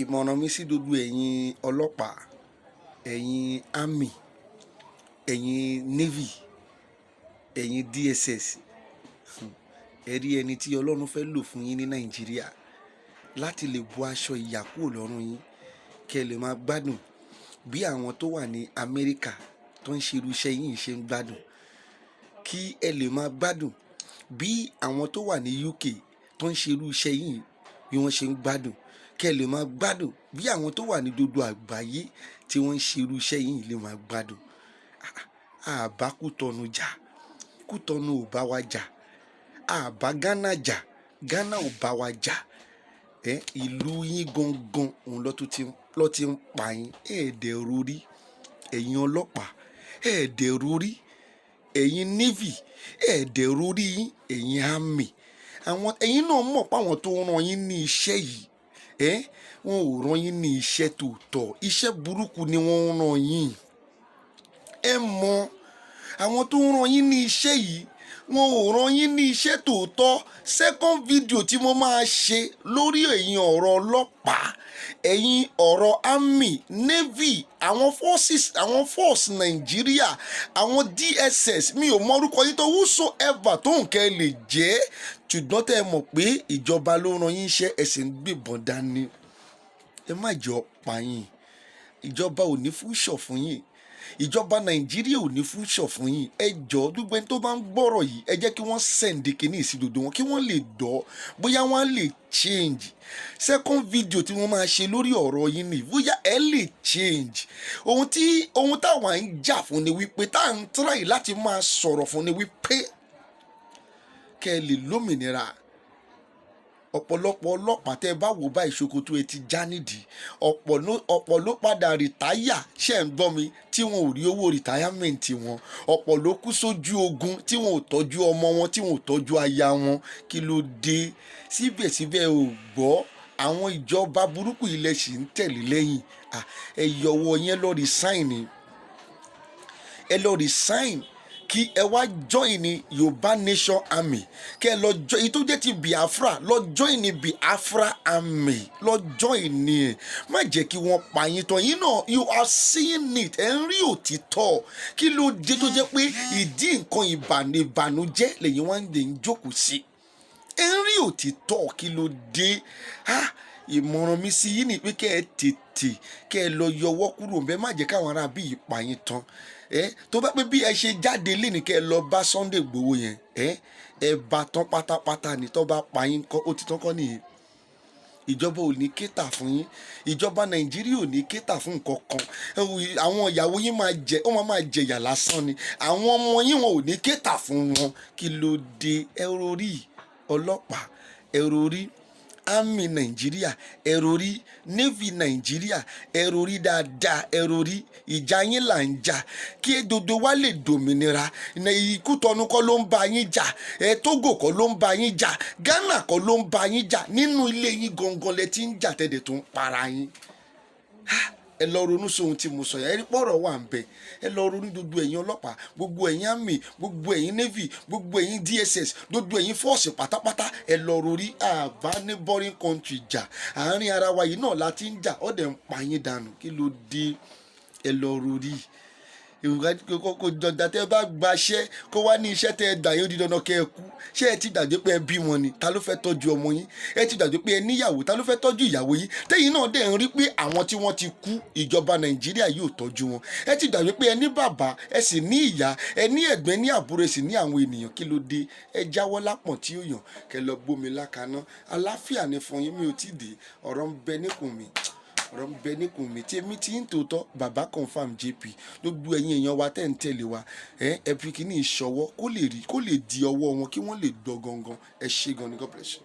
Ìmọ̀ràn mi sí gbogbo ẹ̀yin ọlọ́pàá, ẹ̀yin army, ẹ̀yin navy, ẹ̀yin DSS, ẹ rí ẹni tí Ọlọ́run fẹ́ lò fún yín ní Nàìjíríà láti lè bọ́ aṣọ ìyà kúrò lọ́rùn yín, kí ẹ lè máa gbádùn bí àwọn tó wà ní Amẹ́ríkà tó ń ṣe irú iṣẹ́ yìí ṣe ń gbádùn, kí ẹ lè máa gbádùn bí àwọn tó wà ní UK tó ń ṣe irú iṣẹ́ yìí bí wọ́n ṣe ń gbádùn, kí ẹ lè máa gbádùn bí àwọn tó wà ní gbogbo àgbáyé tí wọ́n ń ṣe irú iṣẹ́ yìí lè máa gbádùn. Àbá Kútọ̀nù jà, Kútọ̀nù ò bá wa jà. Àbá Ghana jà, Ghana ò bá wa jà. Ẹ ìlú yín gangan òun ló ti ń pa yín. Ẹ̀ẹ́dẹ̀ rórí, ẹ̀yin ọlọ́pàá, ẹ̀ẹ́dẹ̀ rórí, ẹ̀yin navy, ẹ̀ẹ́dẹ̀ rórí yín, ẹ̀yin army. Àwọn ẹ̀yin náà mọ̀ pé àwọn tó ń rán yín ní iṣẹ́ yìí, ẹ wọn ò rán yín ní iṣẹ́ tòótọ́, iṣẹ́ burúkú ni wọ́n ń rán yín. Ẹ mọ̀ àwọn tó ń rán yín ní iṣẹ́ yìí, wọn ò rán yín ní iṣẹ́ tòótọ́. Second video tí mo máa ṣe lórí ẹ̀yin ọ̀rọ̀ ọlọ́pàá, ẹ̀yin ọ̀rọ̀ army, navy, àwọn forces, àwọn force Nàìjíríà, àwọn DSS, mi ò mọ orúkọ yín tó, whosoever tó nǹkan ẹ lè jẹ́, ṣùgbọ́n tẹ́ ẹ mọ̀ pé ìjọba ló rán yín iṣẹ́, ẹ sì ń gbébọn dání, ẹ má jẹ́ ó pa yín. Ìjọba ò ní future fún yín, ìjọba Nàìjíríà ò ní future fún yín. Ẹ jọ̀ọ́, gbogbo ẹni tó bá ń gbọ́rọ̀ yìí, ẹ jẹ́ kí wọ́n send kínní sí gbogbo wọn, kí wọ́n lè gbọ́, bóyá wọ́n á lè change. Second video tí wọ́n máa ṣe lórí ọ̀rọ̀ yín ni bóyá ẹ lè change. Ohun táwa ń jà fún ni wípé, tá à ń try láti máa sọ̀rọ̀ fún ni wípé kẹ́ ẹ lè lómìnira. Ọ̀pọ̀lọpọ̀ ọlọ́pàá, tẹ́ ẹ bá wò báyìí, ṣòkòtò ẹ ti já nídìí. Ọ̀pọ̀ ló padà retire, ṣe ń gbọ́ mi, tí wọn ò rí owó retirement wọn. Ọ̀pọ̀ ló kú sójú ogun tí wọn ò tọ́jú ọmọ wọn, tí wọn ò tọ́jú aya wọn. Kí ló dé? Síbẹ̀síbẹ̀ ò gbọ́, àwọn ìjọba burúkú ilẹ̀ sì ń tẹ̀lé lẹ́yìn. Ẹ yọwọ́ yẹn, lọ resign ni, ẹ lọ resign, kí ẹ wá join ní Yorùbá Nation Army, kí ẹ lọ join èyí tó jẹ́ ti Biafra, lọ join ní Biafra Army, lọ join ní ẹ. Má jẹ́ kí wọ́n pa yín tán. Yín náà, you are seeing it, ẹ ń rí òtítọ́. Kí ló dé tó jẹ́ pé ìdí nǹkan ìbànújẹ́ lẹ́yìn wá ń lè ń jókòó sí? Ẹ ń rí òtítọ́, kí ló dé? Ah, ìmọ̀ràn mi sí yín ni pé kẹ́ ẹ tètè kẹ́ ẹ lọ yọwọ́ kúrò ńbẹ̀. Má jẹ́ káwọn ará bí yìí pa yín tán. Ẹ tó bá pé bí ẹ ṣe jáde léni, kẹ́ ẹ lọ bá Sunday Igboho yẹn, ẹ bá tán pátápátá ni. Tó bá pa yín kọ́, ó ti tán kọ́ nìyẹn. Ìjọba ò ní kétà fún yín, ìjọba Nàìjíríà ò ní kétà fún nǹkan kan. Àwọn ìyàwó yín máa jẹ, ó máa jẹyà lásán ni. Àwọn ọmọ yín, wọn ò ní kétà fún wọn. Kí ló dé? Ẹ rorí, ọlọ́pàá, ẹ rorí, army Nàìjíríà, ẹ rorí, navy Nàìjíríà, ẹ rorí dáadáa, ẹ rorí. Ìjà yín là ń jà kí gbogbo wa lè dòmìnira. Kútọ́nù kọ́ ló ń bá yín jà, ẹ Tógò kọ́ ló ń bá yín jà, Ghana kọ́ ló ń bá yín jà. Nínú ilé yín gangan lẹ ti ń jà tẹ́lẹ̀ tó ń para yín. Ẹ lọ ronú sóhun tí mo sọ yẹn. Ẹ rí pọ̀rọ̀ wà ń bẹ. Ẹ lọ ronú, gbogbo ẹ̀yin ọlọ́pàá, gbogbo ẹ̀yin army, gbogbo ẹ̀yin navy, gbogbo ẹ̀yin DSS, gbogbo ẹ̀yin force pátápátá, ẹ lọ rorí. Àbá ní neighboring country jà, àárín ara wa yìí náà la ti ń jà, ó dẹ̀ ń pa yín dànù. Kí ló dé? Ẹ lọ rorí. Kò dandan tẹ́ bá gbaṣẹ́ kó wá ní iṣẹ́ tẹ́ ẹ gbà yóò di dandan kẹ́ ẹ kú. Ṣé ẹ ti gbàgbé pé ẹ bí wọn ni? Ta ló fẹ́ tọ́jú ọmọ yín? Ẹ ti gbàgbé pé ẹ níyàwó? Ta ló fẹ́ tọ́jú ìyàwó yín? Tẹ́yìn náà dẹ̀ ń rí pé àwọn tí wọ́n ti kú, ìjọba Nàìjíríà yóò tọ́jú wọn. Ẹ ti gbàgbé pé ẹ ní bàbá, ẹ sì ní ìyá, ẹ ní ẹ̀gbẹ́, ní àbúrò, ẹ sì ní àwọn ènìyàn. Kí ló dé? Ẹ jáwọ́ lápọ̀n tí ó yàn, kẹ́ lọ gbómi lákaná. Àláfíà ni fún yín. Mi ò tí ì dé, ọ̀rọ̀ ń bẹ níkùn mi, ọ̀rọ̀ ń bẹ níkùn mi. Tí èmi ti ń tòótọ́, Bàbá Confam JP. Gbogbo ẹ̀yin èèyàn wa tẹ́ ń tẹ̀lé wa, ẹ fi kíní ìṣọwọ́ kó lè rí, kó lè di ọwọ́ wọn, kí wọ́n lè gbọ́ gangan. Ẹ ṣé gan ni. God bless you.